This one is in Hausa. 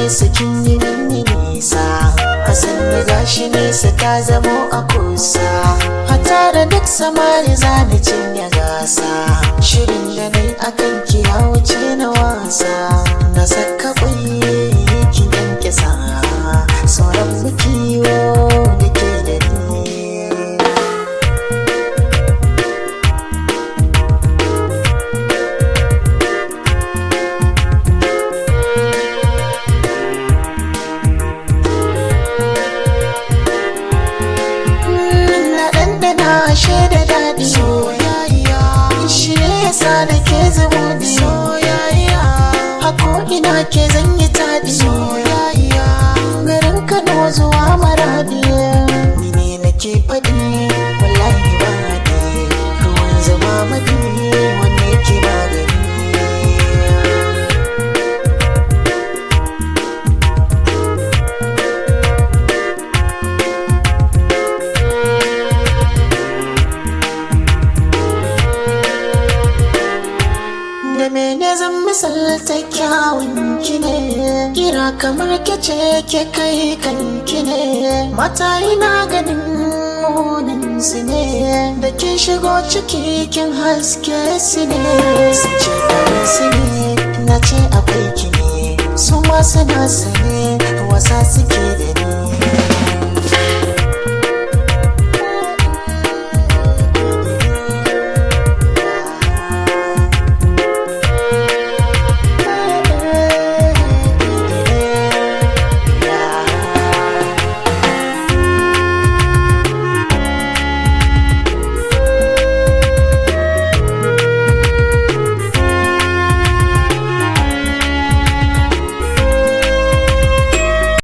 Nesa kin yi minni nisa, Hassan da gashi nesa ta zamo a kusa. Hata da duk samari zani cinye gasa, shirin da nai akan ki ya wuce na wasa. Na saka kwai ki yanke sa, sauran mukiwo da ke da ni. Na ɗanɗana ashe da daɗi, soyayya shi ne yasa da ke zumuɗi, soyayya a ko'ina ke zan yi taɗi, soyayya garin Kano zuwa Maraɗi. Ni ne nake faɗi, wallahi ba haɗi, ruwan zama maɗi, wanne ke magani. Da mene zan misalta kyawun ki ne, kira kamar ke ce ke kai kanki ne. Mata ina ganin munin su ne, da kin shigo ciki kin haske su ne. Su ce farin su ne, na ce akwai ki ne, su ma suna sane, wasa suke da